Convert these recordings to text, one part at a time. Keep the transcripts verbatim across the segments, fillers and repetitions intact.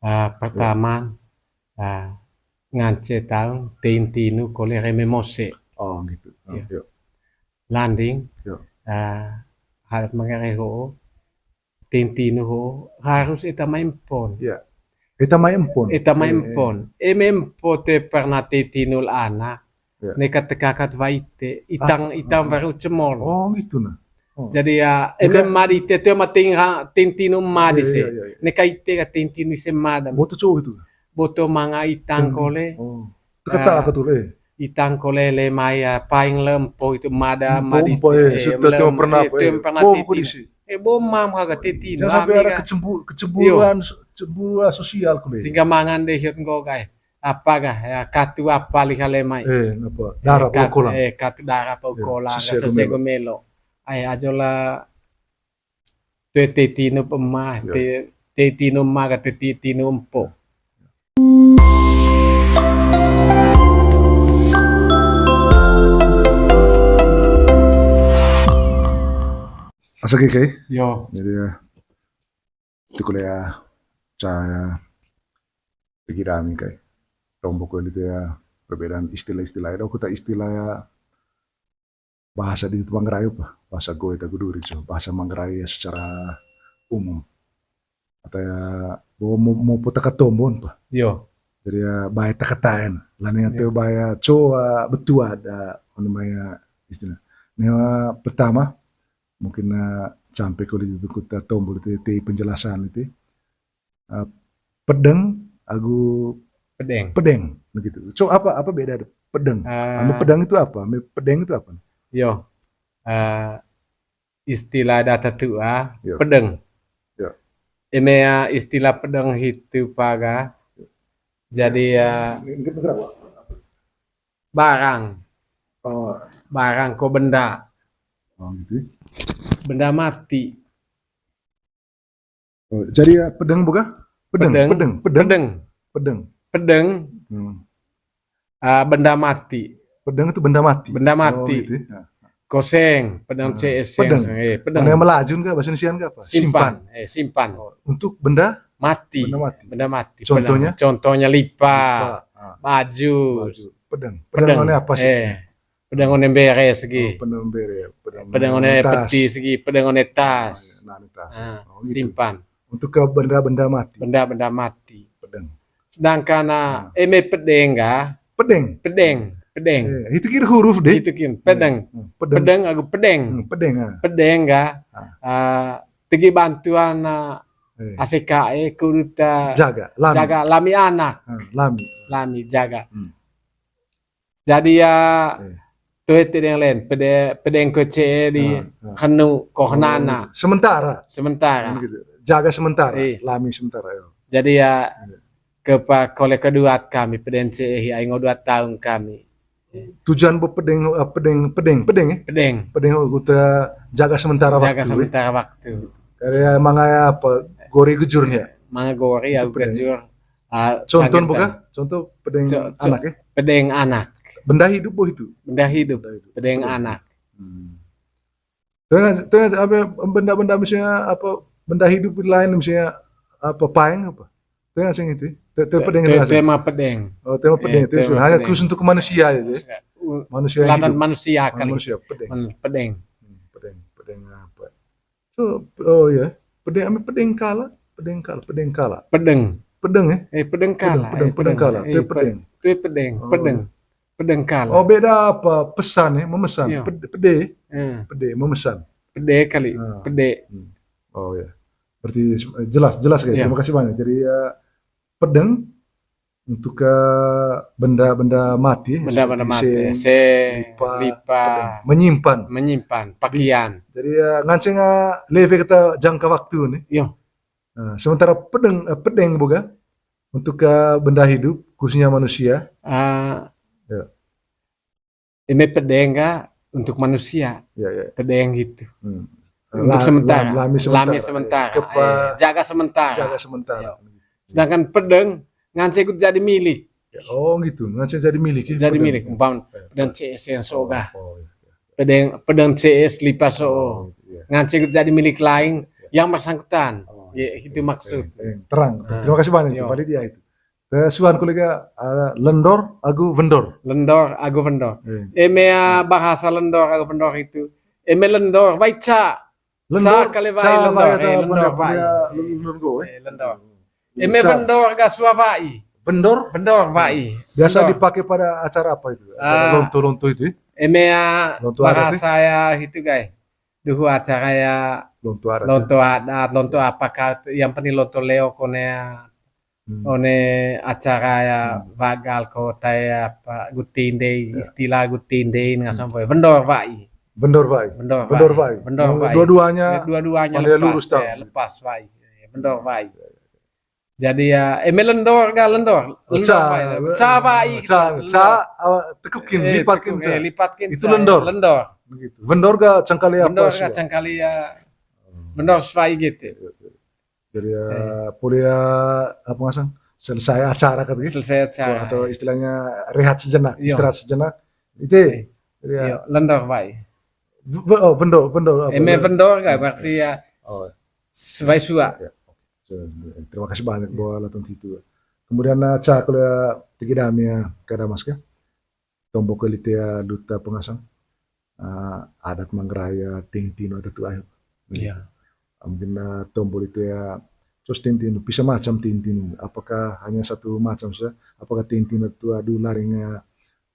Ah, pertama, ah, ngance taung tein tinu kole reme mose. Oh, gitu. Oh, iya. Landing, iya, ah, hadat manggarai ho, tein tinu ho, harus ita mai empon. Iya. Ita mai empon. Ita mai empon. Eme empo te pernah tein tinu la anak. Iya. Neka tekakat waite, itang, itang baru cemol. Oh, gitu nah. Oh. Jadi ya, eme madi te, te ma ting, tein tinu madi se. Iya, iya, iya. Neka ite ka tein tinu se madam. Boto cowok itu. Boto manga itang kole. Oh. Teka tak aku tuh, eh. Itang kole le mai ya, paing lempo itu mada, madi empo, eh, sudah te pernah, eh, pernah tein tinu. Eh, bo mam haga tein tinu. Jangan sampai ada kecembu-, kecemburuan, kecemburuan sosial kule. Sehingga mangan deh hiot nggo gai. Apa gah, ya, katu apa liha le mai. Eh, apa? Darah pau kolang. Eh, katu darah pau kolang, sesego melo. Ai, ajola tue tein tinu ema, tein tinu ema ka tue tein tinu empo. Asa ke kai? Yo. Jadi ya, itu kuliah saya pikiran kai. Tombok kuliah itu ya, perbedaan istilah-istilah. Ada kota istilah ya, bahasa di Manggarai apa? Bahasa Goit agu Duri, so, bahasa Manggarai ya secara umum. Atau ya, bo mo, mo potaka tombon apa? Yo. Jadi ya, baya takataen. Lani atau baya coa betua ada, namanya istilah. Ini, eh, pertama, mungkin, eh, sampai kalau itu kita tombol itu, itu penjelasan itu. Eh, pedeng agu pedeng. Pedeng, begitu. So, apa, apa beda ada pedeng? Eh, ame pedeng itu apa? Ame pedeng itu apa? Yo, eh, istilah data tua, yo, pedeng. Yo. Eme, eh, istilah pedeng itu paga. Jadi, eh, barang. Oh. Barang ko benda. Oh, gitu. Benda mati. Oh, jadi ya, pedeng buka? Pedeng, pedeng, pedeng. Pedeng. Pedeng. Pedeng. Hmm. Ah, benda mati. Pedeng itu benda mati. Benda mati. Oh, gitu ya. Nah. Koseng, pedeng, ah, C S, pedeng. Eh, pedeng. Mana yang melajun kah? Bahasa Indonesiaan kah apa? Simpan. Simpan. Eh, simpan. Oh, untuk benda? Mati. Benda mati. Benda mati. Contohnya? Pedeng. Contohnya lipa, lipa. Ah. Baju. Baju. Pedeng. Pedeng. Pedeng one apa sih? Eh. Pedeng one mbere segi. Oh, pedeng mbere, pedeng, pedeng one peti segi, pedeng one tas. Oh, iya, nah, tas. Ah, oh, gitu. Simpan. Untuk ke benda-benda mati. Benda-benda mati. Pedeng. Sedangkan, ah, eme pedeng ga? Pedeng. Pedeng, pedeng. Eh, itu kira huruf deh. Itu kira pedeng. Hmm, pedeng. Pedeng agu pedeng. Hmm, pedeng, ah. Pedeng ga? Ah. Ah, tegi bantuan, ah, eh, A C K E kudu ta jaga, lami. Jaga lami anak. Ah, lami. Lami jaga. Hmm. Jadi ya, eh, toe tedeng len, pede-, pedeng ko C E di, ah, ah, henu ko, oh, nana. Sementara. Sementara. Kan gitu. Jaga sementara, eh, lami sementara, ya. Jadi ya, iya, kepa kole kedua kami, pedeng C E hi, ai ngo dua tahun kami. Tujuan bo pedeng, eh, pedeng, pedeng, pedeng, eh? Pedeng. Pedeng, oh, kita jaga sementara waktu, eh? Jaga sementara waktu. Kayak manga apa, gori gejur nih ya? Manga gori, itu ya, pedeng. Gejur. Ah, contoh sangat buka? Contoh pedeng anak, ya? Pedeng anak. Benda hidup boh itu? Benda hidup. Benda hidup. Pedeng anak. Hmm. Tengah, tengah apa benda-benda misalnya apa benda hidup lain misalnya apa paeng apa? Tengah sing itu. Te-, te-, pedeng te-, tengah sing. Tema pedeng. Oh, tema pedeng itu. Eh, tema pedeng. Hanya khusus untuk manusia itu, ya? Manusia. Manusia hidup. Latan manusia kali. Manusia, pedeng. Pedeng. Hmm, pedeng, pedeng apa? So, oh ya, pedeng, ame pedeng kala, pedeng kala, pedeng kala. Pedeng. Pedeng, eh? Eh, pedeng kala. Pedeng, eh, pedeng kala. Eh, tue pedeng. Tue pedeng, oh, pedeng. Pedeng kala. Oh, beda apa? Pesan, ya, memesan. Iya. Ped-, pede. Eh. Pede, memesan. Pede kali, ah, pede. Hmm. Oh ya. Berarti, eh, jelas, jelas, guys. Iya. Terima kasih banyak. Jadi, ya, pedeng untuk ke benda-benda mati, benda-benda mati, seng, seng, lipa, lipa, pedeng. Menyimpan. Menyimpan pakaian. Jadi, ya, nganceng, ah, leve kita jangka waktu nih. Yo. Nah, sementara pedeng, eh, pedeng boga untuk ke benda hidup, khususnya manusia. Ah, ya. Ini pedeng ga untuk manusia. Ya, ya. Pedeng gitu. Hmm. Untuk la-, sementara. Lami sementara. Lami sementara. Kepa-, eh, jaga sementara. Jaga sementara. Ya. Sedangkan pedeng ngance ikut jadi milik. Ya, oh gitu, ngance jadi milik, ya, jadi pedeng. Milik. Umpama, ya, pedeng C S yang soga. Oh, oh, iya. Pedeng, pedeng C S lipa so. Oh, iya. Ngance ikut jadi milik lain yang bersangkutan. Oh, Ye, itu maksud. Eh, eh, terang. Ah. Terima kasih banyak, iyo. Balik dia itu. Eh, suan kolega, ah, lendor agu vendor. Lendor agu vendor. Eh. Eme, ah, bahasa lendor agu vendor itu. Eme lendor, wai ca. Lendor, ca kali wai ca lendor. Wai, eh, lendor wai. Lendor, lendor, eh. Eh, lendor. Eme vendor ga sua wai. Vendor? Vendor wai. Biasa dipakai pada acara apa itu? Acara lonto-lonto itu, ya? Eme, ah, bahasa ya itu, guys. Duhu acara ya lonto adat, lonto adat, lonto apakah, yang penting lonto leo kone ya. Hmm. One acara ya, hmm, wagal ko tai apa, guti ndei, ya, istilah guti ndei, ngasang boy. Vendor wai. Vendor wai. Vendor wai. Vendor wai. Vendor wai. Dua-duanya, dua-duanya lepas, lurus, ya, lepas wai. Ya, vendor wai. Jadi ya, eme lendor ga lendor. Oh, lendor ca, wai. Ca wai, ca, gitu. Ca, ah, tekukin, eh, lipatkin, tekukin, ca, eh, lipatkin. Itu ca, lendor. Lendor. Begitu. Vendor ga cangkali apa? Vendor ga sua, cangkali ya. Vendor wai gitu. Jadi ya, eh, poli ya, apa ngasang? Selesai acara kan gitu. Selesai acara. Atau istilahnya rehat sejenak, iyo, istirahat sejenak. Itu. Eh, ya. Iyo, lendor wai. Ve-, oh, vendor, vendor, apa? Eme vendor ga berarti ya. Oh. Sua wai sua. Ya. So, terima kasih banyak, iyo, buat latihan itu. Kemudian, eh, ca kalau ya, tegi dami ya, kada mas ka? Tombo ko lite ya duta pengasang, eh, adat Manggarai ya, tein tinu adat tu ayo. Iya. Mungkin, eh, tombo lite ya, terus tein tinu, bisa macam tein tinu. Apakah hanya satu macam saja? Apakah tein tinu tu adu laring, eh,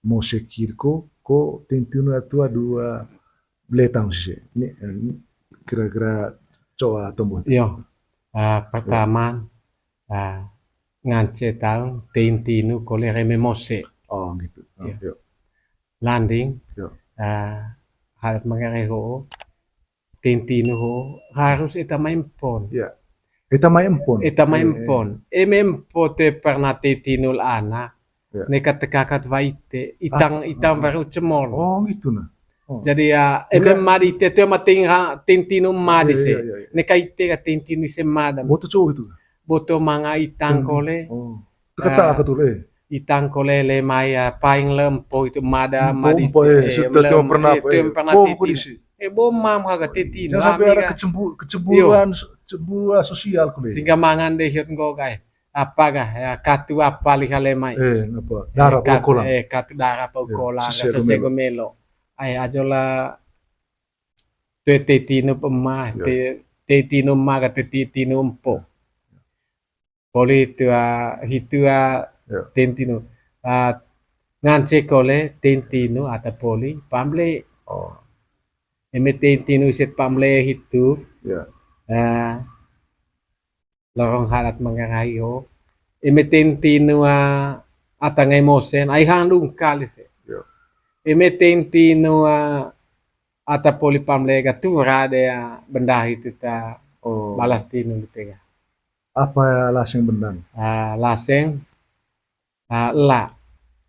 mose kir ko, ko tein tinu tu adu, eh, bletang sih. Ini, eh, kira-kira coba tombo. Iya. Ah, pertama, ah, ngance tahu tein tinu kole reme mose. Oh, gitu. Oh, iya. Landing, iya, ah, adat Manggarai ho, tein tinu ho, harus eta mai empon. Iya. Eta mai empon. Eta mai empon. Eh, eh. Eme empo te pernah tein tinu la ana. Iya. Neka tekakat waite, itang, ah, itang, ah, baru cemol. Oh, gitu nah. Oh. Jadi ya, eme madi te tu ma tein ha-, tein tinu madi se. Iya, iya, iya. Neka ite ka tein tinu se madam. Boto cowok itu. Boto manga itang kole. Oh. Teka-teka, ah, tu, eh. Itang kole le mai ya, paling lempo itu mada, empo, madi empo, eh, eh, sudah lem-, pernah, eh, apa, eh, pernah tein tinu. Eh, bo mam haga tein tinu. Jangan sampai ada kecembu-, kecemburuan, iyo, so-, cemburuan sosial kole. Sehingga mangan deh hiot nggo gai. Apa gah, ya, katu apa liha le mai. Eh, apa? Eh, dara apa kat-, ukolang. Eh, katu dara apa ukolang, sesego melo. Ai, ajo la tue tein tinu pema, iya, te-, tein tinu ma ka tue tein tinu empo. Poli hitu, ah, hitu, ah, iya, tein tinu. Ah, ngance kole tein tinu ata poli pamble. Oh. Eme tein tinu ise pamble hitu. Iya. Ah, lorong adat Manggarai ho. Eme tein tinu, ah, ata ngai mosen, ai hang dungkal ise. Iya. Eme tein tinu, ah, ata poli pamle ga tura de, ah, benda hitu ta, oh, balas tinu gitu ya. Apa laseng bendang? Ah, laseng, ah, la.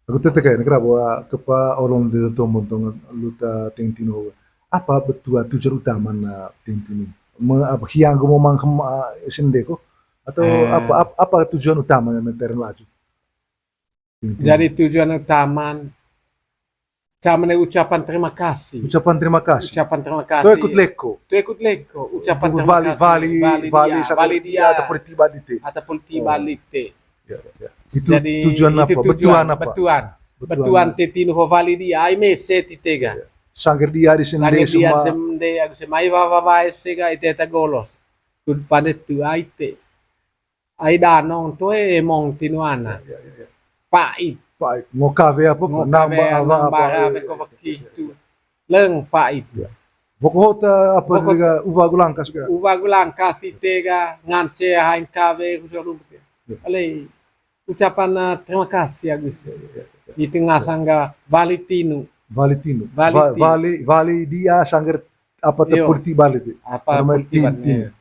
Aku tete kayak negara bahwa kepa olong di tombon tongan luta tein tinu. Apa betua tujuan utama na tein tinu? Me-, apa hiang gue mau mangkem, ah, sendeko? Atau, eh, apa, ap-, apa tujuan utamanya menteren laju? Jadi tujuan utama, ca mene ucapan terima kasih. Ucapan terima kasih. Ucapan terima kasih. Toe kut leko. Toe kut leko. Ucapan terima kasih. Wali, wali, wali dia, wali dia. Ata poli tiba lite. Ata poli tiba lite. Ya, ya. Itu tujuan apa? Betuan apa? Betuan. Betuan tein tinu ho wali dia. Ai mese tite ga. Ya. Sangger dia di sende semua. Sangger dia di sende, aku semai wawa wae se ga ite ta golos. Kud pande tu ai te. Ai danong toe emong tinu ana. Ya, ya, ya, ya. Pait. Pait. Ngo kawe apa? Ngo kawe nambara, nambara, eh, beko weki itu. Leng pait. Ya. Boko hota apa juga uwa gulangkas ga? Uwa gulangkas tite ga ngance haing kawe khusus rumput ya. Ya. Ale ucapan, eh, terima kasih Agus. Ya, ya, ya. Itu ngasang ga wali tinu. Wali tinu. Wali tinu. Wali, wali dia sangger apa te poli tiba lite. Apa poli tiba lite.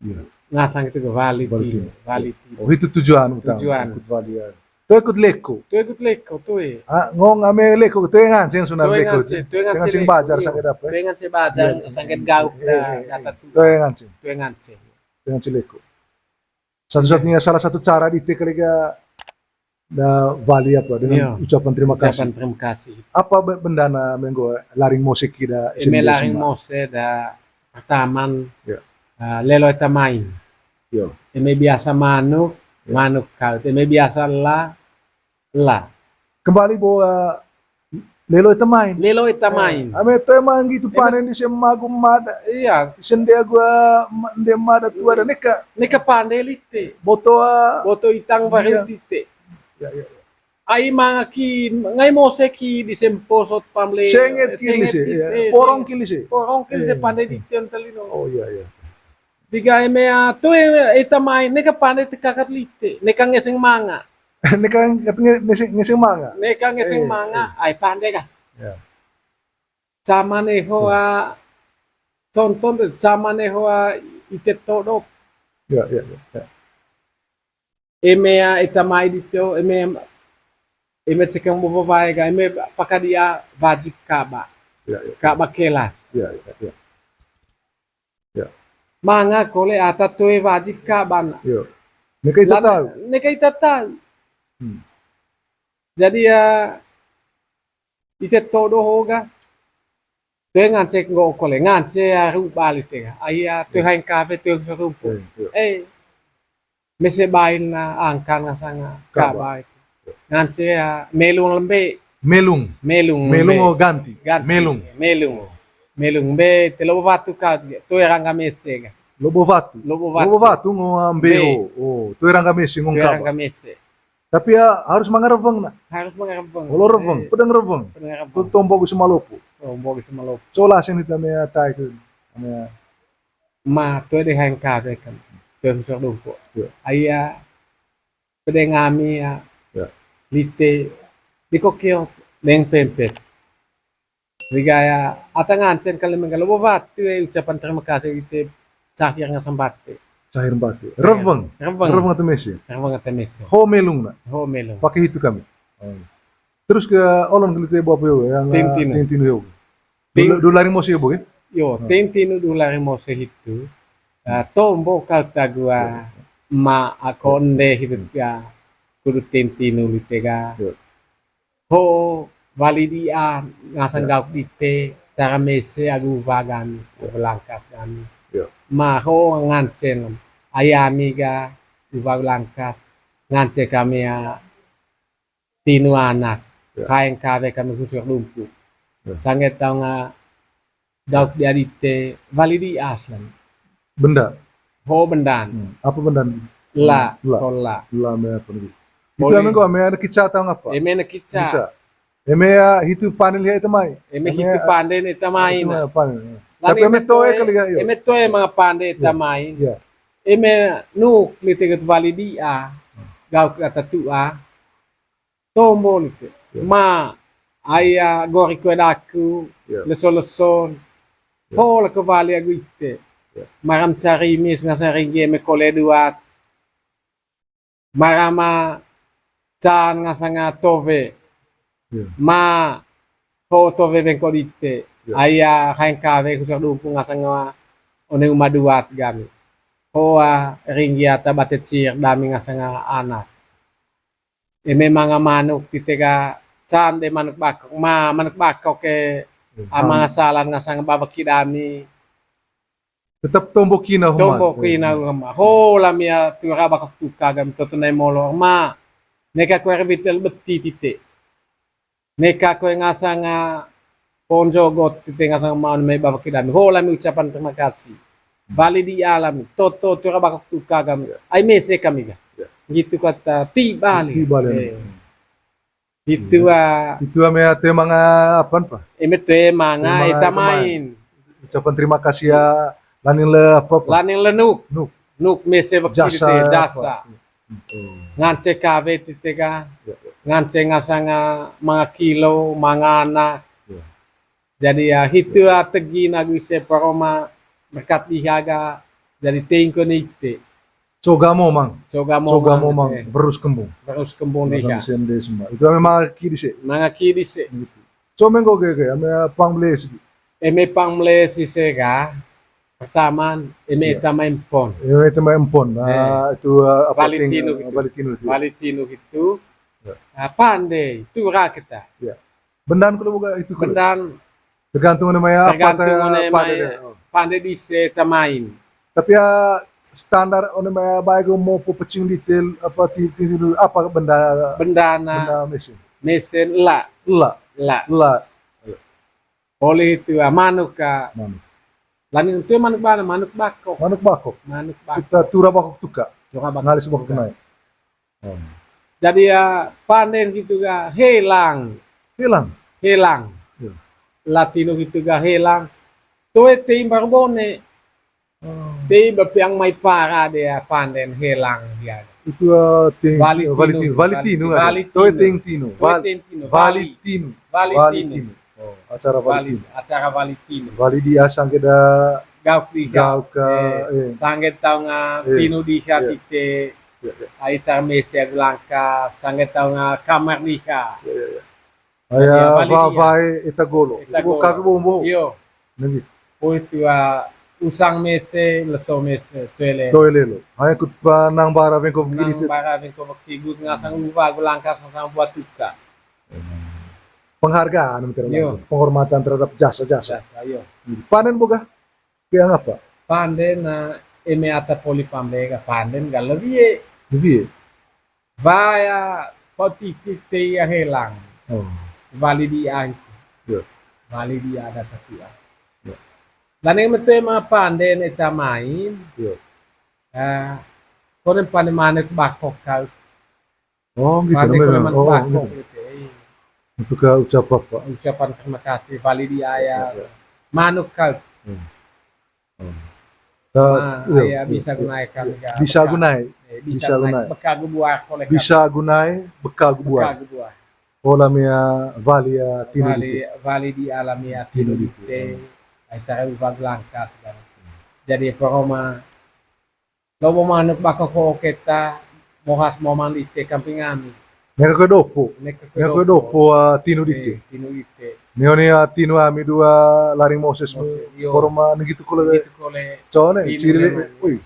Iya. Ngasang itu ke wali tinu, wali tinu. Oh, itu tujuan utama. Tujuan. Ikut wali ya. Toe kut leko. Toe kut leko, toe. Ah, ngong ame leko, toe nganceng sunat leko. Toe nganceng, toe nganceng bajar sangket apa? Toe nganceng bajar sangket gauk da, data tu. Toe nganceng. Toe nganceng. Toe nganceng leko. Satu-satunya, salah satu cara di te kali ga da wali apa dengan ucapan terima kasih. Ucapan terima kasih. Apa be-, bendana menggo laring mose kida ese laring mose da pertaman, eh, lelo eta main. Eme biasa manuk, manuk kaut. Eme biasa ela, ela. Kembali bo, eh, lelo ita main. Lelo ita main. Ame toe manggi tu panen di semagu mada. Iya. Sende agu, eh, ma-, nde mada tu ada neka. Neka pande lite. Boto, eh, boto itang baru tite. Ya, ya, ya. Ai manga ki, ngai mose ki di sempo sot pamle. Senget ki lise, ya. Porong ki lise. Porong ki lise pande di tion talino. Oh, iya, iya. Piga eme, ah, tu ita main, neka pande tekakat lite, neka ngeseng manga. Neka nge-, ngeseng, ngeseng manga. Neka ngeseng manga, ai pande kah? Ya. Sama neho, ah, contoh de, sama neho, ah, ite todop. Ya, ya, ya, ya. Eme, ah, ita mai dito, eme, eme cekang bo babae ga, eme pakadia wajib kaba. Ya, ya. Kaba kelas. Ya, ya, ya. Ya. Manga kole ata toe wajib kabana. Yo. Neka ita tahu. Neka ita tahu. Hmm. Jadi ya, ite todo hoga. Toe ngance nggo kole, ngance ya ruba lite ga. Ai ya, toe haeng kawe, toe serumpu. Yo, yo. Eh, mese bail na angkan ngasanga kaba. Ngance ya melung lembe. Melung. Melung. Melung lembe. Oh, ganti. Ganti. Melung. Melung. Melung mbe te lobo watu ka, toe rangga mese ga. Lobo watu. Lobo watu. Lobo watu ngo mbe. Mbe. Oh, oh, toe rangga mese ngo kaba. Toe rangga mese. Tapi ya harus manga reweng na. Harus manga reweng. Olo reweng, eh, pedang reweng. Pedang reweng. Tu tombo gu semalopu. Tombo gu semalopu. Cola sen hita mea tai tu. Mea Ma, toe de haeng kawe kan. Toe husor dumpu. Iya. Ai ya, pede ngami ya. Iya. Lite, di kokio, deng pempet. Riga ya, ata ngancen kali menggalo, bo watu, eh, ucapan terima kasih lite, cahir ngasang bate. Cahir bate. Reweng. Reweng. Reweng ata mese. Reweng ata mese. Ho melung na. Ho melung. Pakai hitu kami. Oh. Terus ke olon ke lite bo apa yo, yang, eh, tintinu. Tintinu yo. Tin- Dula rimose bo, eh? Yo, tintinu dula rimose hitu. Ah, tombo kau tagua ma ako ende hitu ya. Kudu tintinu lite ga. Ho wali dia ngasang gauk dite, tara mese agu uwa gami, agu langkas gami. Ma ho ngancen, ayami ga uwa langkas, ngance kami ya tinu anak, haeng kawe kami husur dumpu. Sangge taung, ah, dauk dia dite wali di aslan. Benda. Ho bendan. Hmm. Apa bendan? La, la. Kola. La me apa nih? Itu ame ko ame anak kica taung apa? Eme anak kica. Kica. Eme ya hitu panen lihat itu mai. Eme hitu panen itu mai. Tapi eme toe kali ya, yo. Eme toe manga pande itu mai. Iya. Eme nuk lite get wali dia. Gauk kata tua. Tombo lite. Ma, ai, ah, gori kue daku, leso-leson. Ho lako wali agu ite. Maram carimis ngasang ringgi eme kole duat. Maram, ah, can ngasang, ah, towe. Ma, ho towe bengko dite. Ai, ah, haeng kawe husur dumpu ngasang, ah, one uma duat gami. Ho, ah, ringgi ata bate cir dami ngasang, ah, anak. Eme manga manuk tite ga can de manuk bakok, ma manuk bakok ke ama salan ngasang ba weki dami. Tetap tombo kina homa. Tombo kina homa. Ho lami ya tura bakok tuka gam toto nai molo ma. Neka kue rebitel beti tite. Neka kue ngasang, ah, ponjo got tite ngasang maun me ba weki dami. Ho lami ucapan terima kasih. Bali di alami. Toto tura bakok tuka gam. Ai mese kami ga. Gitu kata ti bali. Ti bali. Eh. Itu, ah. Itu ame ate manga apan pa? Eme toe manga eta main. Ucapan terima kasih ya laning le apa pa? Laning le nuk. Nuk. Nuk mese weki tite jasa. Ngance kawe tite ga. Ngance ngasang, ah, manga kilo, manga anak. Jadi ya hitu, ah, tegi nagu ise paroma berkat diha ga jadi tengko ne ite. Coga momang. Coga momang. Coga momang, eh. Berus kembung. Berus kembung diha. Sende semua. Itu ame manga ki dise. Manga ki dise. Gitu. Comeng ko ge ge ame pang blesi. Eme pang blesi se ga. Pertama, eme eta mai empon. Eme eta mai empon. Nah, itu, eh, apa, wali tinu gitu. Wali tinu itu. Wali tinu gitu. Ah, pande, tura kita. Bendan kalo boga itu kalo. Bendan. Tergantung one mai apa. Tergantung one mai pande dise ta main. Tapi ya standar one mai bae go mopo pecing detail apa ti, ti, ti, apa benda, benda na benda mesin. Mesin la. La. La. La. Poli itu, ah, manuk ka. Manuk. Lani itu manuk bana, manuk bakok. Manuk bakok. Manuk bakok. Ita tura bakok tuka. Tura bakok. Ngalih si bakok tuka. Nai. Oh. Jadi ya panden gitu ga helang. Helang. Helang. Iya. Latino gitu ga helang. Toe tei mbaru bone. Oh. Tei bapiang mai para dia panden helang dia. Itu, eh, ting-, Valentino, Valentino, Valentino, Valentino. Toe ting tino. Toe ting tino. Valentino. Valentino. Oh, acara Valentino. Acara Valentino. Vali dia sangge da gauk diha. Gauk ka, eh, eh. Sangge taung, eh, tino diha tite. Iya, iya. Ai tar mese agu langka, sangge taung, eh, kamar diha. Iya, iya, iya. Aya, iya, vali va-, dia. Vae eta golo. Eta golo. Itu kafe bombo. Iyo. Nenggi. Oh, itu, ah, usang mese, leso mese, toele. Toele lo. Hanya kut pa nang bara bengko begini. Nang bara bengko begini, ngasang uwa agu langka sang buat tuka. Penghargaan, mitra. Iyo. Penghormatan terhadap jasa-jasa. Jasa, iyo. Panen boga? Piang apa? Panden, ah, eme ata poli pambe ga panden ga lebih ye. Lebih ye? Vaya poti tite ya helang. Oh. Vali dia itu. Iyo. Vali dia ada tapi ya. Iyo. Dan yang betul emang panden eta main. Iyo. Eh, konen panden manuk bakok kau. Oh, gitu. Pande namanya. Koleman. Oh, bakok gitu. Gitu, eh. Untuk, eh, ucap apa? Ucapan terima kasih, vali di aya. Iya, iya. Manuk kau. Hmm. Oh. Nah, iya, iya, bisa gunai kami, iya. Bisa gunai. Eh, bisa gunai. Beka gu buah kole kami. Bisa gunai, beka gu buah. Beka gu buah. Oh, lamia vali ya, tinu. Vali, dite. Vali di alamia tinu dite. Tinu dite. Ai tara uva langka segala. Jadi, poroma lobo manuk bakoko keta mohas momang dite kamping ami. Neka kue dopo. Neka kue dopo, ah, tinu dite. Eh, tinu dite. Ni one, ah, tinu ami dua laring Moses mi. Moses, iyo. Poroma negitu kole. Negitu kole. Cone, tinu ciri le, memang. Ui.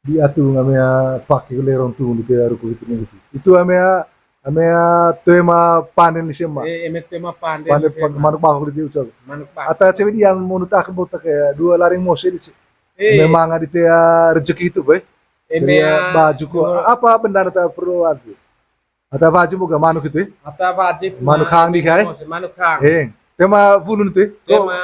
Di atu ngame, ah, pake lerong tu dite aru ku itu negitu. Itu ame, ah, ame, ah, toe ma panden di sema. Eh, eme toe ma panden di sema. Panden manuk bakok dite ucap. Manuk bakok. Ata cewe dian menurut aku botak ya, dua laring Moses di Eh. Memang ada tea rezeki itu, boy. Eme. Jadi, ya, baju ko, apa benda na ta perlu adu? Ata wajib buka manuk itu, eh? Ata wajib manuk hang di kai? Manuk hang. Eh, tema bulun itu, eh? Tema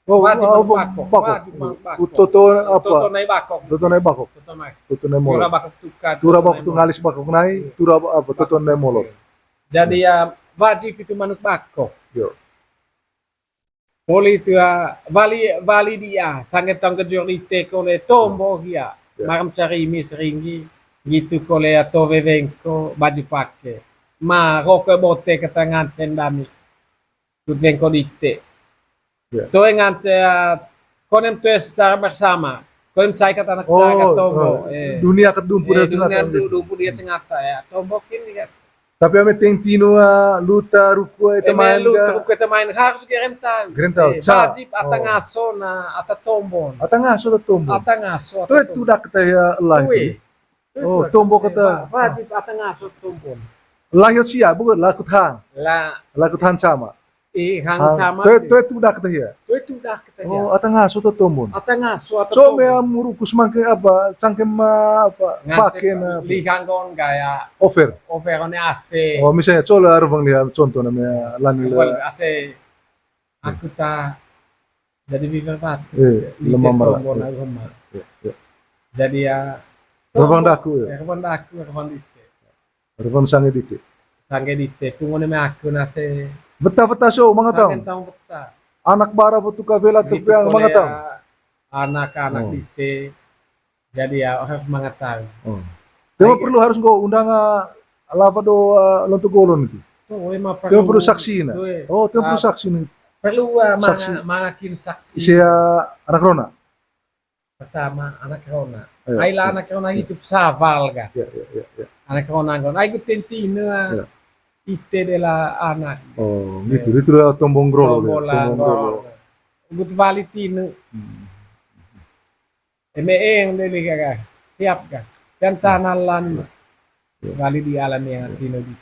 wajib manuk bakok. Wajib manuk bakok. Toto apa? Toto nai bakok. Toto nai bakok. Toto nai. Toto nai molo. Tura bakok tuka. Tura bakok tu ngalis bakok nai, tura apa? Toto nai molo. Jadi ya wajib itu manuk bakok. Yo. Poli itu, ah, wali, wali dia, sangge taung kejur dite kole tombo hia. Ya. Maram carimi seringgi, gitu kole ato wewengko, baju pake. Ma, roko bote kata ngancen dami. Kut wengko dite. Ya. Toe ngance, ah, konem toe secara bersama. Konem cai kata anak cai kata tombo. Oh, eh. Dunia kedumpu dia cengata. Dunia kedumpu dia cengata, ya. Tombo kini kan. Tapi ame teng tinu, ah, luta ruku, eh, eme temain luta ruku, eh, temain harus gerentau. Gerentau, eh, ca. Wajib ata ngaso na ata tombon. Ata ngaso ata tombon. Ata ngaso ata tombon. Toe tudak kata ya lah itu. Oh, tombo kata. Wajib ata ngaso tombon. Lah yo sia, bukan lah kut hang. Lah. Lah kut hang sama. Eh, hang sama. Toe, toe tudak teh ya? Toe tudak teh ya. Oh, ata ngaso ata tombon. Ata ngaso ata tombon. So, mea murukus mangke apa? Cangkem apa? Pake na apa? Lihang kon gaya. Over. Over one A C. Oh, misalnya, coba lah, Revang lihat contoh namanya lani le. A C. Aku tak jadi viver bat. Eh, lemah malah. Tombon aku lemah. Ya, ya. Jadi ya. Revang daku ya. Revang daku, Revang dite. Revang sangge dite. Sangge dite, pungun eme aku nase. Weta-weta so, manga taung. Sangge taung weta. Anak bara foto kavela tepiang manga taung. Anak-anak dite. Jadi ya, harus manga taung. Oh. Tema perlu harus nggo undang, ah, lava do, ah, lonto golon itu. Tuh, emang perlu. Tema perlu saksi na. Oh, tema perlu saksi na. Perlu, ah, manga, manga kin saksi. Isi, ah, anak rona. Pertama, anak rona. Iya. Ai la anak rona hidup saval ga. Iya, iya, iya, iya. Anak rona nggon. Ai gu tentine. Iya. Ite dela anak. Oh, gitu. Itu lah tombong grolo. Tombong grolo. Gu tu wali tinu. Hmm. Eme eng deli ga. Siap ga. Dan tanalan. Iya. Wali di alam yang tinu di.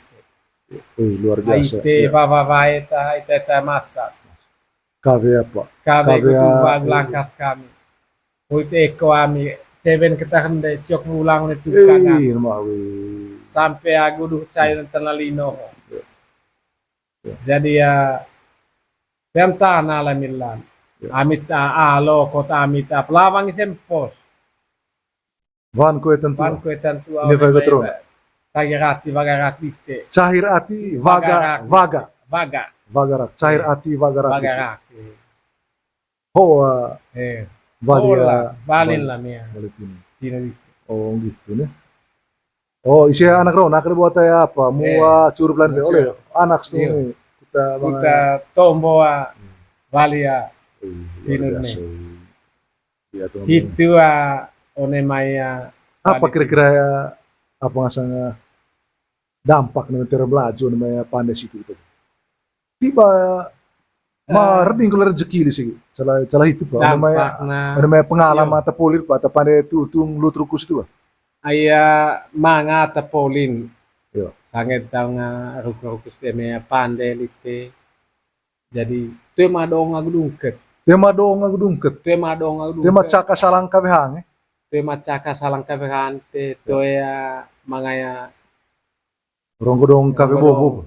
Wih, luar biasa. Ai te wawa wae ta, ai te ta masak. Kawe apa? Kawe kudu bang langkas kami. Oi te eko ami, Seven keta hende ciok wulang ne tukang. Ih, mah weh. Sampe agu duh cai tana lino. Iya. Iya. Jadi ya, pemtana lah milan. Iya. Amit a, alo kota amit a, pelawang isen pos. Wan kue tentu. Wan kue tentu. Ini awal baik betul. Cahir ati wagarak dite. Cahir ati waga-, wagarak. Waga. Waga. Wagarak. Cahir ati wagarak dite. Wagarak. Hoa. Eh. Wali, hoa lah, ya, walin wali. Lah mia. Wali tinu. Tinu dite. Oh, gitu nih. Oh, isi anak rona kada buat ya apa? Mua curup lan oleh anak sini. Kuta tombo a wali ya. Tinu nih. Iya, tuh. Hitu a one mai a. Apa kira-kira ya, apa ngasang, eh, dampak nih terem laju nih mai pande situ gitu. Tiba ma reding kalo rezeki li sih. Salah, salah hitu pa. Dampak na. One mai pengalaman ata poli pa, ata pande tutung lut rukus itu pa. Aya manga ata polin. Iya. Sanget tau nga rukus-rukus de mai pande lite. Jadi, toe ma dong agu dungket. Toe ma dong agu dungket. Toe ma dong agu dungket. Toe ma caka salang kawe hang, eh. Toe ma caka salang kawe hang te, ya, toe, ah, mangaya. Ronggo dong kawe bombo.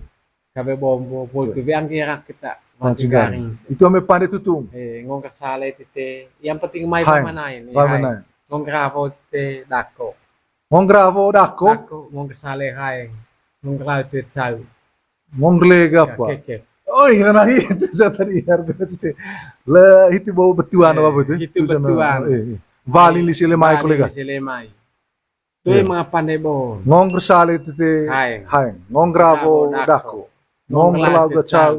Kawe bombo, boy, ya, kawe anggerak kita. Mancing garing. Itu ame pande tutung. Eh, ngongker sale tite. Yang penting mai pamanain. Pamanain. Ngongker avo te dako. Ngongker avo dako. Dako, ngongker sale haeng. Ngongker lau te cau. Ngongker lega apa? Keke. Oh, iya, nah, itu saya tadi harga itu. Le, itu bau betuan apa itu? Itu betuan. Eh, eh. Wali lisi lemai kolega. Wali lisi lemai. Toe manga pande bon. Ngongker sale tite. Haeng. Haeng. Ngongker avo dako. Ngongker lau te cau.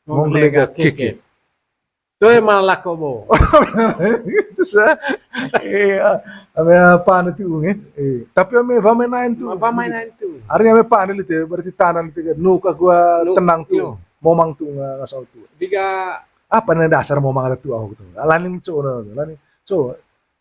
Ngongker lega keke. Toe ma lako bo. Terus, eh, iya, ame apa nanti unge? Eh, tapi ame pamain nain tu. Pamain nain tu. Artinya ame pande lite, berarti tanah lite, nuka gua tenang tu. Momang tu ngasau tu. Biga apa nih dasar momang ada tu aku tu. Lanin co, lanin co.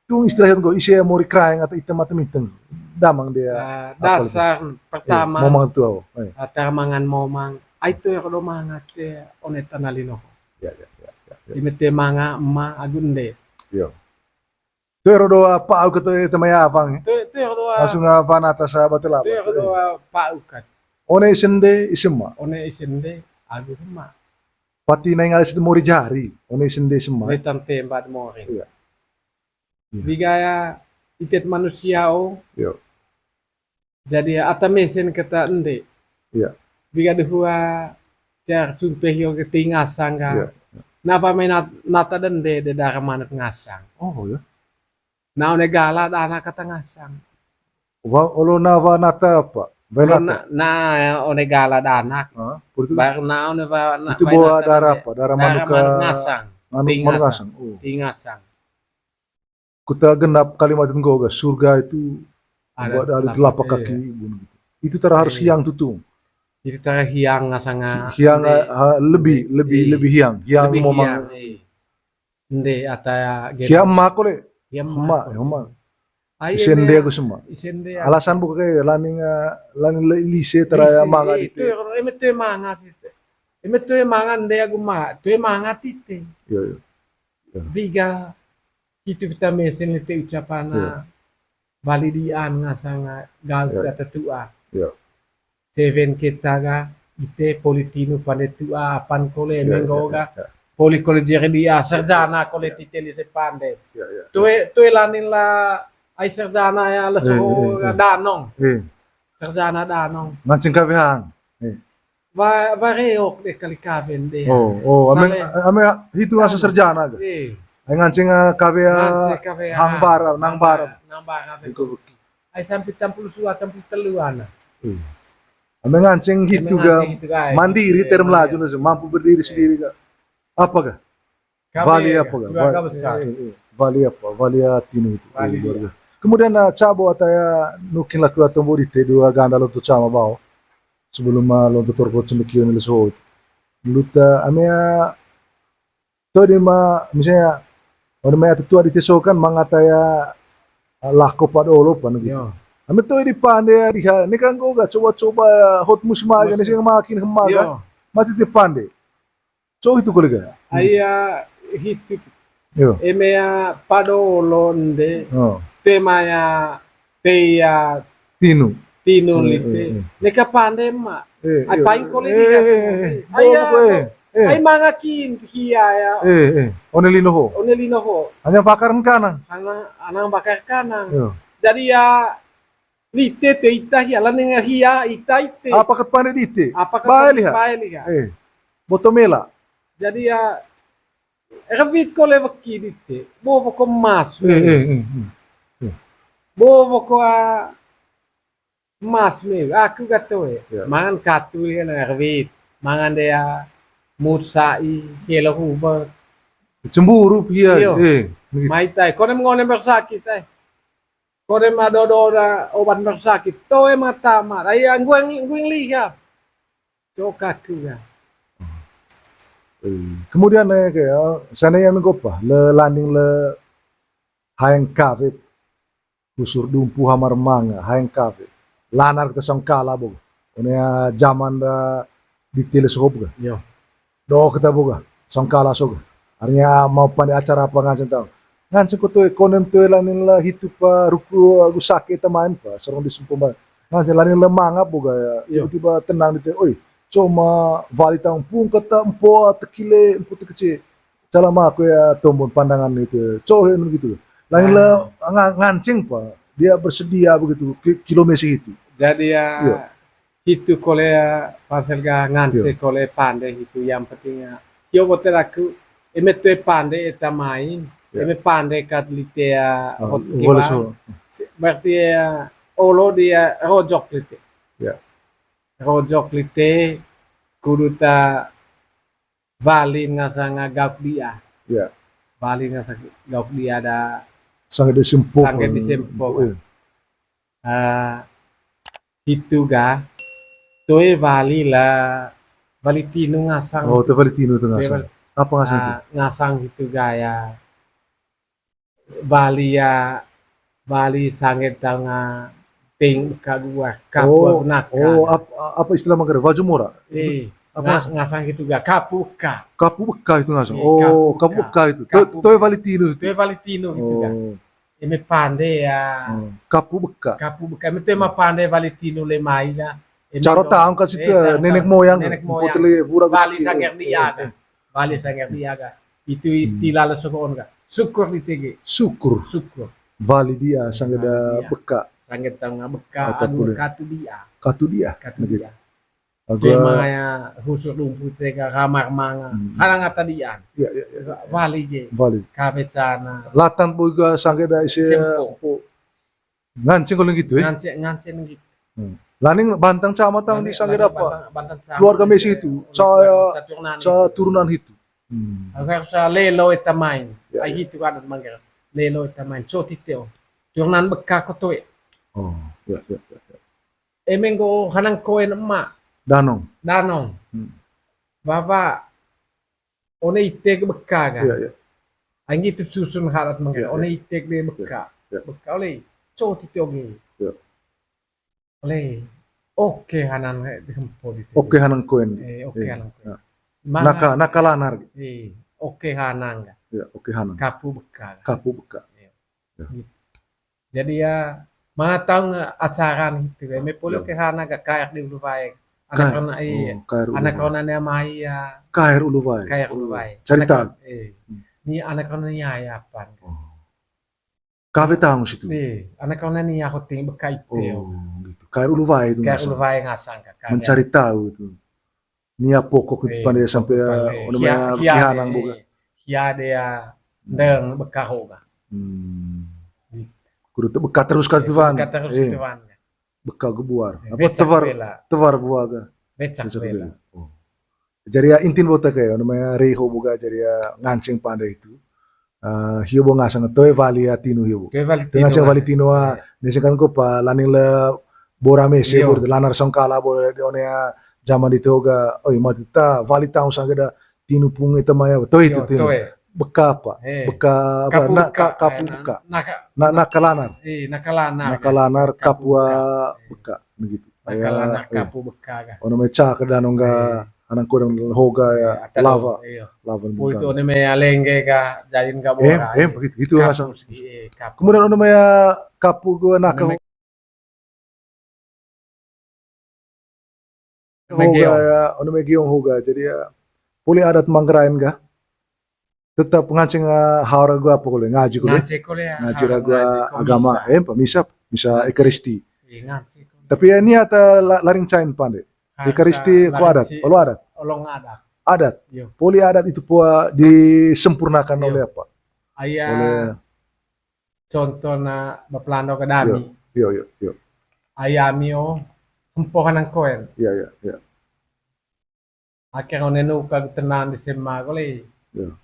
Tu istilah yang gua isi mori kraeng atau item atau miteng. Damang dia. Dasar pertama. Momang tu aku. Ata mangan momang. Ai tu ya kalau mangat ya one tanah lino. Ya, ya, ya, ya, ya. Imete manga ema agu ende. Iya. Toe ro do pau keto ete mai avang. Toe, toe ro do. Langsung avan atas batu laba. Toe ro do pau kat. One isende isema. One isende agu ema. Pati naing alis itu mori jari. One isende isema. Wetan tembat mori. Iya. Iya. Biga ya itet manusia o. Iya. Jadi ata mesen keta ende. Iya. Biga dehua car sumpe hio ke ti ngasang ka. Iya. Napa mai nata dende de dara manuk ngasang. Oh, iya. Na one gala dana kata ngasang. Wa, olo na wa nata apa? Wa nata. Na, na one gala dana. Baru na one wa na. Itu bawa dara apa? Dara manuk ngasang. Manuk ngasang. Oh. Ti ngasang. Kuta genap kalimat nggo ga surga itu ada telapak kaki Ibu gitu. Itu tara harus hiang tutung. Itu tara hiang ngasanga. Hiang lebih, lebih, lebih hiang. Hiang momang. Ende ata ya. Hiang ema kole. Hiang ema, hiang ema. Isende agu sema. Isende. Alasan buka kayak laning, eh, laning lise tara manga itu. Eme toe manga siste. Eme toe manga ende agu ma, toe manga tite. Iya, iya. Biga hitu kita mesen lite ucapan bali dian ngasanga gaul kita tetua. Seven kita ga ite poli tinu pande tua apan kole menggo ga poli kole jere dia sarjana kole tite lise pande. Toe, toe lanin la ai sarjana ya leso ga danong. Sarjana danong. Nganceng kawe hang. Wa, wareok de kali kawen de. Oh, oh, ame, ame hitu asa sarjana ga. Ai nganceng kawe hang bara, nang bara. Nang bara. Ai sampe campur sua, campur telu ana. Ame nganceng hitu ga mandiri, ter Melaju no, mampu berdiri sendiri ga. Apa ga? Wali apa ga? Wali apa? Wali tinu itu. Kemudian, ah, cabo ataya nukin laku atombo dite dua ganda lonto cama bao. Sebelum, ah, lonto torko cembekion leso. Luta ame, ah, to di ma, misalnya, ame tua dite so kan mangataya, ah, lako pado olo pan gitu. Ame to di pande diha, ni kan gua ga coba-coba hot musim aja ni sing makin hema kan. Mati te pande. Co hitu kole ga. Aya hitu. Eme ya pado olo nde. Tema ya, te ya, tinu. Tinu lite. Neka pande ma. Ai paling kole dia. Ai manga kin hia ya. One lino ho. One lino ho. Hanya bakar kanang. Hanya, hanya bakar kanang. Jadi ya, lite te ita hia, laning hia ita ite. Apa kat pande dite? Apa kat pande dite? Bae liha. Boto mela. Jadi ya, revit kole weki dite. Bo woko emas. Bo woko a emas me. Aku gato e. Mangan katu ya na revit. Mangan dia mut sai helo huber. Cemburu pia. Mai tai. Kone mengone bersakit tai. Kone ma dodo na obat bersakit, toe mata ma. Ai angguang, angguang liha. Coka kua. Kemudian eh, kayak sana yang gopa, le laning le haeng kawe, husur dumpu hamar manga, haeng kawe. Lanar kita songkala bo. One zaman da dite le sohop ga. Yo. Do kita bo ga, songkala so ga. Arnya mau pande acara apa nganceng tau. Nganceng ko toe, konem toe lanin la hitu pa ruku agu sake ta main pa, sorong di sempomba. Nganceng lanin la manga bo ga ya. Tiba-tiba tenang dite, oi, coma wali tang pung kata empoa tekile, empu tekece. Cala ma aku ya tombon pandangan itu. Cohe gitu. Lanin la nganceng pa, dia bersedia begitu, kilomesi itu. Jadi ya, hitu kole, pansel ga ngance kole pande hitu, yang penting ya. Hio bote aku, eme toe pande eta main, eme pande kat lite ya, hot kiwang. Berarti ya, olo dia rojok lite. Rojok lite, kudu ta wali ngasang gauk dia. Wali ngasang gauk dia da. Sangge di sempo. Sangge di sempo. Hitu ga, toe wali la, wali tinu ngasang. Oh, toe wali tinu tu ngasang. Apa ngasang tu? Ngasang hitu ga ya, wali ya, wali sangge tau nga ping beka gua, kapur naka. Oh, apa istilah mangkara? Waju mora? Eh, apa ngasang hitu ga, kapu beka. Kapu beka itu ngasang. Oh, kapu beka itu. Toe wali tinu itu. Toe wali tinu hitu ga. Eme pande ya. Kapu beka. Kapu beka. Eme toe ma pande wali tinu le mai ga. Caro taung ka situ, nenek moyang. Nenek moyang. Wali sangger dia ga. Wali sangger dia ga. Itu istilah le sokoon ga. Syukur di tege. Syukur. Syukur. Wali dia sangger da beka. Sangger taung beka, anu katu dia. Katu dia. Katu dia. Tema ya husur lumpu tega ramar manga. Hanang ata dian. Wali ge. Wali. Kabe cana. Latan bo ga sangge da isi sempo. Nganceng kalau gitu ya. Nganceng, nganceng gitu. Laning bantang cama tang di sangge da apa? Bantang cama. Keluarga Messi itu, saya turunan itu. Aku harus lelo eta main. Ai hitu kan mangger. Lelo eta main. So titeo. Turunan beka ko toe. Oh, ya, ya, ya. Eme nggo hanang koen ema. Danong. Danong. Wawa one ite ke beka kan. Iya, iya. Anggi tu susun harat mangke. Iya, iya. One ite ke beka. Iya. Beka ole. Co tite oge. Iya. Ole. Oke hanang di hempo di. Oke hanang koen. Eh, oke hanang koen. Naka, naka lanar. Eh, oke hanang. Iya, oke hanang. Kapu beka. Kapu beka. Iya. Gitu. Jadi ya, manga taung acara hitu, eme polo ke hana ga kaer di ulu wae. Anak rona, iya. Anak rona ni amai ya. Kaer ulu wae. Kaer ulu wae. Carita. Ni anak rona ni aya apan. Kawe taung situ. Iya, anak rona ni ya hoting beka ite. Oh, gitu. Kaer ulu wae itu. Kaer ulu wae ngasang ka. Mencari tahu itu. Nia pokok itu pande sampe, eh, ono mea kihanang boga. Hia dea ndeng beka hoga. Kudu te beka terus ka tuan. Beka terus tuan. Beka gebuar. Apa tebar, tebar buaga. Becak bela. Oh. Jadi ya intin botak ya, ono mea reho boga jadi ya nganceng pande itu. Eh, hio bo ngasang toe wali ya tinu hio bo. Toe wali tinu. Nganceng wali tinu ah, nese kan ko pa laning le bora mese bor lanar songkala bo de one ah, zaman di toga. Oi, mati ta wali taung sangge da tinu pung ita maya. Toe itu tinu. Beka apa? Beka apa? Kapu beka. Naka lanar. Naka lanar. Naka lanar kapua beka begitu. Naka lanar kapu beka. Ono meca ke danong ga. Hanang koen hoga ya, lava. Lava. Poli itu bengkang. One mai lengge ga, jadin ga bora. Em, begitu, gitu langsung. Kemudian one mai kapu ga naka hoga ya, one mai giong hoga. Jadi ya, poli adat Manggarain ga tetap nganceng, eh, hau ragu apa kole, ngaji kole. Ngaji kole ya, ngaji ragu agama, eh, pa misa, misa Ekaristi. Tapi ya, niat, eh, laring cain pande. Ekaristi ko adat, olo adat. Olo adat. Adat. Poli adat itu pua disempurnakan oleh apa? Aya. Oleh contohna bapelando ke dami. Yo, yo, yo. Aya ami o, hempoh hanang koen. Yo, yo, yo. Akhir one nuka tenang di sema kole. Yo.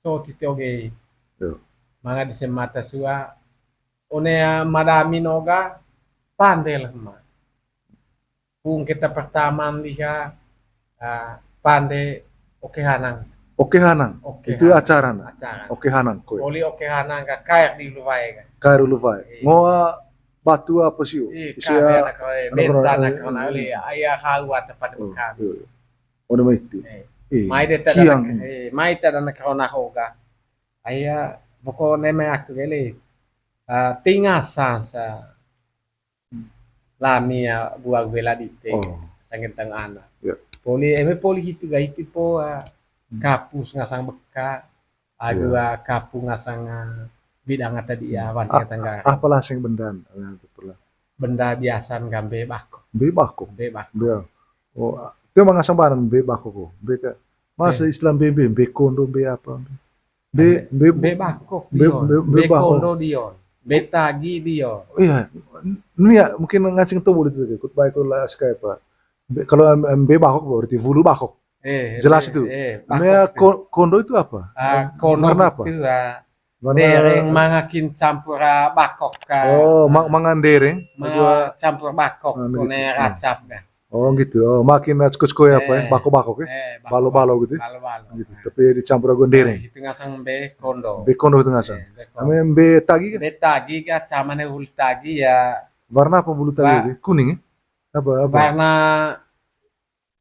So titi oge. Yo. Manga di sema tasua. One, ah, madami noga pande lah ma. Pung kita pertama liha, ah, pande oke hanang. Oke hanang. Itu acara na. Oke hanang koe. Poli oke hanang ka kaer di ulu wae ka. Kaer ulu wae. Ngoa batu apa sih? Ih, sia kaer na koe, bentana koe na, aya hau ata pada bekam. One mai itu. Mai de tada kiang. Mai tada na koe na hoga. Aya pokoknya mai aku kele. Ah, tingasan sa. Lami ya, bua wela dite. Oh. Sanggen tang ana. Ya. Poli, eme poli hitu ga hitu po, ah, kapu ngasang beka, agu, ah, kapu ngasang, ah, bidang ata dia, wan tangga. Apalah sing bendan, ah, itu pula. Benda biasa nggambe bakok. Be bakok. Be bakok. Be. Oh, itu emang ngasang barang be bakok ko. Be ka. Masa istilah be, be, be kondo, be apa, be. Be, be, be bakok dion, be kondo dion, be tagi dion. Iya, ini ya mungkin nganceng tuh boleh tuh, ikut baik lah Skype, Pak. Kalau be bakok berarti wulu bakok. Jelas itu. Kondo itu apa? Warna apa? Itu, ah, warna dereng mangakin campur, ah, bakok ka. Oh, mangan dereng. Mangan campur bakok, kone racap ka. Oh, gitu. Oh, makin, eh, suka-suka ya, apa ya? Bako-bako, ya? Balo-balo gitu, ya? Balo-balo. Gitu. Tapi dicampur agu dereng. Itu ngasang be kondo. Be kondo itu ngasang. Ame be tagi kan? Be tagi ka, camane bulu tagi ya. Warna apa bulu tagi itu? Kuning, ya? Apa, apa? Warna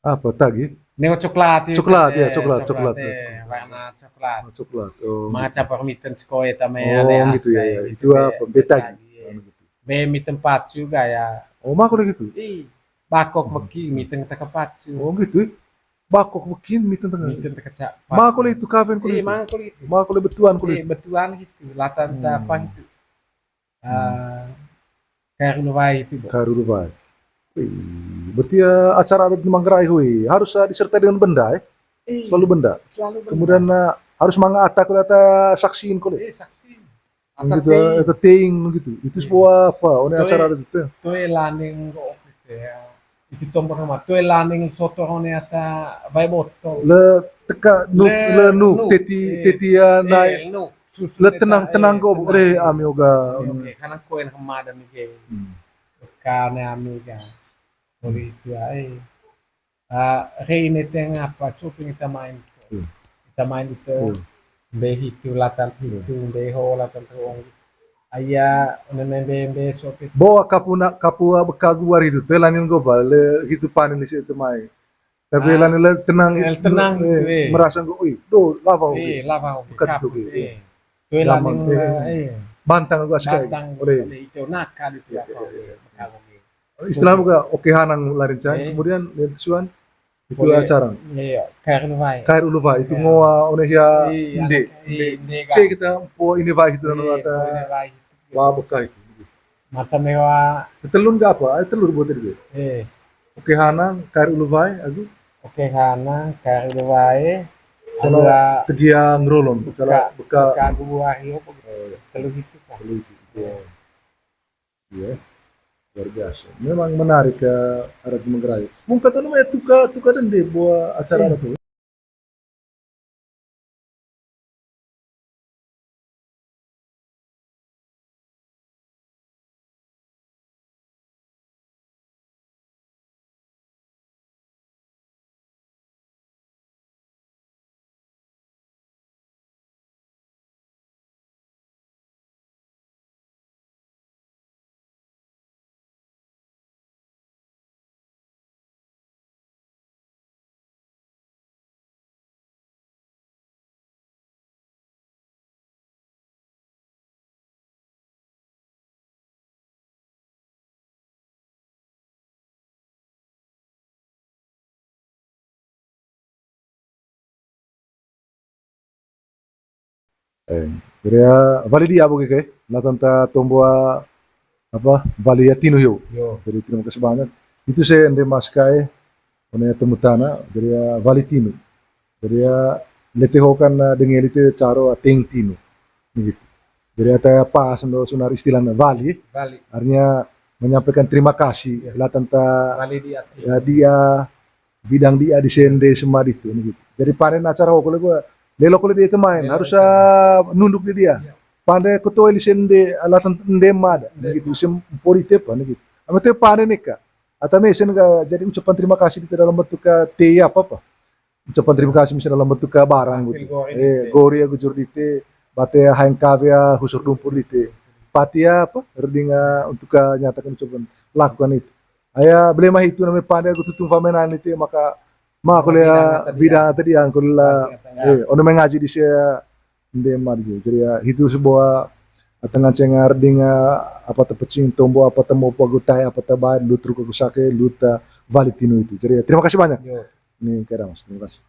apa tagi? Neo coklat itu. Coklat, ya, coklat, coklat. Warna coklat. Oh, coklat. Oh, manga campur miten sekoe tama ya. Oh, gitu ya. Itu apa? Be tagi. Be miten pacu gaya. Oh, mako gitu. Bakok weki miten teka pacu. Oh, gitu. Bakok weki miten teka. Miten teka ca-, pacu. Mako itu kaven ko itu. Mako itu. Mako betuan ko itu. Betuan gitu. Latan apa gitu. Ah, kayak ulu wae itu, Bo. Kayak ulu wae. Wih, berarti ya acara adat di Manggarai, hui, harus, ah, disertai dengan benda, eh. Selalu benda. Selalu benda. Kemudian, ah, harus manga ata ko, ata saksiin ko. Saksiin. Gitu, ata teing gitu. Itu sebuah apa? One acara adat itu. Toe laning kok gitu ya. Isi tombor nama. Toe laning soto one ata wae botol. Le teka nuk, le nuk, teti, teti ya naik. Le tenang, tenang kok, boleh ami oga. Oke, karena koen hemadan ke. Bekane ami ga. Boleh itu ya, eh. Ah, re ini teng apa, cuping kita main. Kita main itu. Mbe hitu latan hitu, mbe ho latan tuong. Aya, one mbe, mbe sopi. Bo kapu na, kapu beka guar itu, toe lanin go ba, le hitu panen di situ mai. Tapi lanin le tenang, le tenang gitu, eh. Merasa go, ui, do, lava, eh, lava, kaput, eh. Toe lanin, eh. Bantang go asik. Bantang go asik, itu nakal itu apa, eh, beka go. Istilah buka oke hanang larin can, kemudian lihat suan itu acara. Iya, kair ulu wae. Kair ulu wae itu ngoa one hia inde. Inde. Cek kita po ini wae itu nanu ata wa beka itu. Macam mewa. Telun gak apa? Ayo telur buat itu. Eh. Oke hanang kair ulu wae agu. Oke hanang kair ulu wae. Salah tegiang rolon. Salah beka. Beka agu buah hiu. Telur itu. Telur itu. Iya. Iya, luar biasa. Memang menarik ya, adat Manggarai. Mungkin kata namanya tuka, tuka dende buat acara adat tuh. Eh, jadi ya, wali dia bo ge, la tanta tombo apa, wali ya tinu hio. Jadi terima kasih banyak. Itu saya ende mas kai, one temu tana, jadi ya wali tinu. Jadi ya, lete ho kan, eh, denge lete caro, eh, teng tinu. Begitu. Jadi ata pas ndo sunar istilahnya wali. Artinya menyampaikan terima kasih. La tanta wali dia, ya, dia bidang dia di sende semua itu, begitu. Jadi pande acara ho kole gua, lelo kole dia temain, harus, eh, nunduk di dia. Pande ketua di sende, la tanta ende mada, begitu. Sem pori tepa, begitu. Ama te pande neka. Ata mesen ka, jadi ucapan terima kasih di dalam bentuk ka te apa-apa. Ucapan terima kasih misalnya dalam bentuk ka barang gitu. Gori ya gujur dite, bate haeng kawe ya husur dumpur dite. Pati ya apa, reding, eh, untuk ka nyatakan ucapan, lakukan itu. Aya, beli mah itu namanya pande aku tutung famenan itu, maka ma aku lea bidang tadi, aku la, eh, ono mengaji di saya ende mad gitu. Jadi ya, itu sebuah tengah cengar dengan apa tepecing tombo, apa temu apa gutai, apa tebai, lu truk aku sake, lu ta wali tinu itu. Jadi ya, terima kasih banyak. Ini kira mas, terima kasih.